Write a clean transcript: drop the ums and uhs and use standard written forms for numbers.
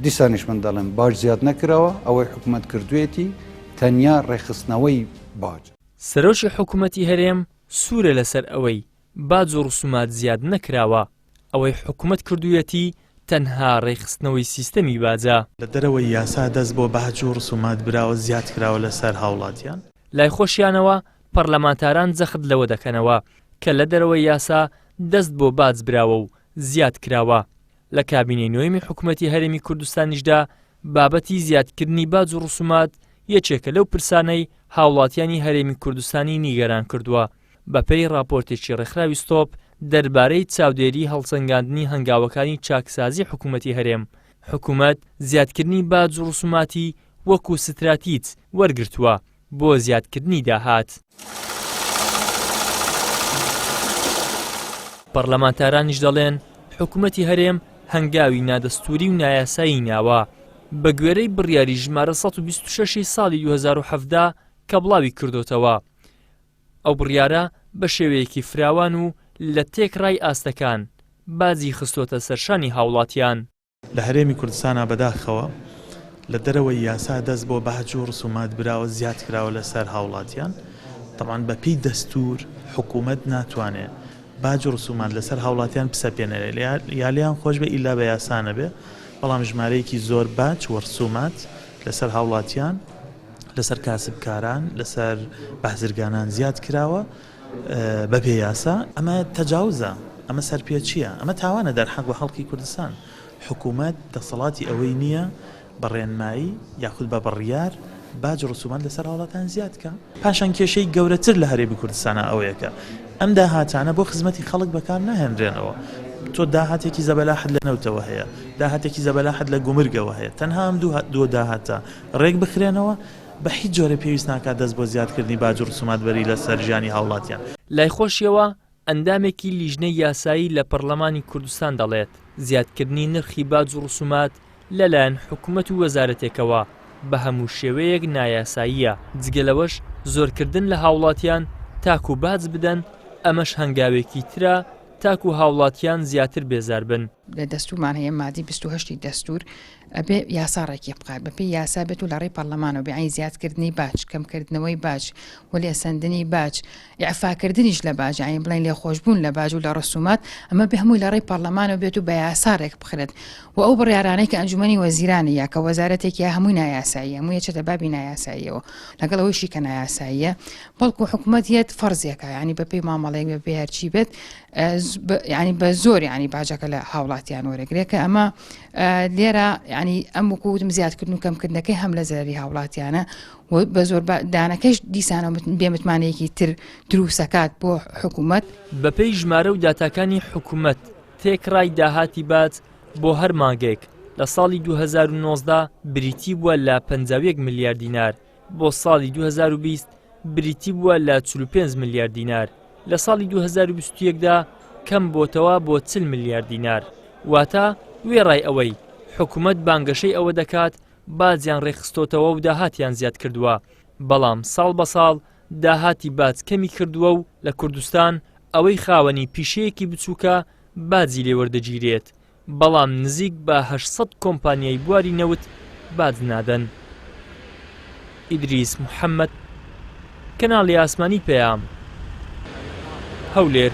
دیسانیش من دەڵێم باج زیاد نەکراوە، ئەوەی حکومەت کردوێتی تەنیا ڕێکخستنەوەی باج. سەرۆکی حکومەتی هەرێم سوورە لەسەر ئەوەی باج و ڕسومات زیاد نەکراوە، ئەوەی حکومەت کردوویەتی تەنها ڕێکخستنەوەی سیستەمی باجە. لە دەرەوەی یاسا دەست بۆ باج و ڕسومات براوە زیاد کراوە لەسەر هاوڵاتیان. لای خۆشیانەوە پەرلەمانتاران جەخت لەوە دەکەنەوە کە لە دەرەوەی یاسا دەست بۆ باج براوە و زیاد کراوە، لە کابینەی نۆیەمی حکومەتی هەرێمی کوردستانیشدا بابەتی زیادکردنی باج و ڕسومات یەکێکە لەو پرسانەی هاوڵاتیانی هەرێمی کوردستانی نیگەران کردووە. بەپێی ڕاپۆرتێکی ڕێکخراوی ستۆپ دەربارەی چاودێری هەڵسەنگاندنی هەنگاوەکانی چاکسازی حکومەتی هەرێم، حکومەت زیادکردنی باج و ڕسوماتی وەکو ستراتیج وەرگرتووە بۆ زیادکردنی داهات. پەڕلەمانتارانیش دەڵێن، حکومەتی هەرێم هەنگاوی نادەستوری و نایاسایی ناوە. بەگوێرەی بڕیاری ژمارە 126 ی ساڵی 2017 کە بڵاوی کردۆتەوە، ئەو بڕیارە بە شێوەیەکی فراوان و لە تێکڕای ئاستەکان باجی خستۆتە سەرشانی هاوڵاتیان. لە هەرێمی کوردستانا بەداخەوە لە دەرەوەی یاسا دەست بۆ باج و ڕسومات براوە زیاد کراوە لەسەر هاوڵاتیان تەبعەن بە پێی دەستور حکومەت ناتوانێ باج و ڕسومات لەسەر هاوڵاتیان بسەپێنێ یا لێیان خۆش بێ ئیلا بە یاسا نەبێ بەڵام ژمارەیەکی زۆر باج و ڕسومات لەسەر هاوڵاتیان لەسەر کاسبکاران لەسەر بازرگانان زیاد کراوە بەپێ یاسا ئەمە تەجاوزە ئەمە سەرپێچیە ئەمە تاوانە دەرحەق بە خەڵکی کوردستان حکوومەت دەسەڵاتی ئەوەی نییە بە ڕێنمایی یاخود بە بڕیار باج ڕسومات لەسەر هاوڵاتان زیاد کە. پاشان کێشەی گەورەتر لە هەرێمی کوردستانا ئەوەیە کە ئەم داهاتانە بۆ خزمەتی خەڵک بەکار ناهێنرێنەوە. تۆ داهاتێکی زەبەلاحت لە نەوتەوە هەیە، داهاتێکی زەبەلاحت لە گومرگەوە هەیە، تەنها ئەم دوو داهاتە ڕێک بخرێنەوە، بە هیچ جۆرێ پێویست ناکات دەست بۆ زیادکردنی باج و ڕسومات بەری لەسەر ژیانی هاوڵاتیان. لای خۆشیەوە ئەندامێکی لیژنەی یاسایی لە پەڕلەمانی کوردستان دەڵێت، زیادکردنی نرخی باج و ڕسومات لەلایەن حکومەت و وەزارەتێکەوە بە هەموو شێوەیەک نایاساییە، جگە لەوەش زۆرکردن لە هاوڵاتیان تاکو باج بدەن، ئەمەش هەنگاوێکی ترە تاکو هاوڵاتیان زیاتر بێزار بن. لە دەستورمان هەیە مادەی 28 دەستور ئەبێ یاسا ڕێکی بخات بەپێی یاسا بێت و لە ڕێی پەڕلەمانەوە بێ یانی زیادکردنی باج، کەمکردنەوەی باج و لێسەندنی باج، ئیعفاکردنیش لە باج یانی بڵێن لێخۆشبوون لە باج و لە ڕسومات ئەمە بێ هەمووی لە ڕێی پەڕلەمانەوە بێت و بە یاسا ڕێک بخرێت و ئەو بڕیارانەی کە ئەنجومەنی وەزیرانی یا کە وەزارەتێک یا هەمووی نایاساییە هەمووی ئەچێتە بابی نایاساییەوە لەگەڵ ئەوەیشی کە نایاساییە بەڵکو حکومەت یەت فەرزێکە یانی بەپێی مامەڵەیەک بەپێی هەرچی بێت ینی بە زۆر ینی باجەکە لە هاوڵاتیان وەرەگرێت کە ئەمە لێرە ینی ئەم وەکوتم زیادکردن و کەمکردنەکەی هەم لە زەرری هاوڵاتیانە و بە زۆر دانەکەش دیسانەوە بێمتمانەیەکی تر دروستەکات بۆ حکوومەت. بەپێی ژمارە و داتاکانی حکومەت تێکڕای داهاتی باج بۆ هەر مانگێک لە ساڵی 2019 بریتی بووە لە 51 ملیار دینار بۆ ساڵی 2020 بریتی بووە لە 45 ملیار دینار لە ساڵی 2021 دا کەم بۆتەوە بۆ 40 ملیار دینار واتە وێڕای ئەوەی حکومەت بانگەشەی ئەوە دەکات باجیان ڕێکخستۆتەوە و داهاتیان زیاد کردووە بەڵام ساڵ بە ساڵ داهاتی باج کەمی کردووە و لە کوردستان ئەوەی خاوەنی پیشەیەکی بچووکە باجی لێ وەردەگیرێت بەڵام نزیک بە 800 کۆمپانیای بواری نەوت باج نادەن. ئیدریس محەممەد، کەناڵی ئاسمانی پەیام، هەولێر.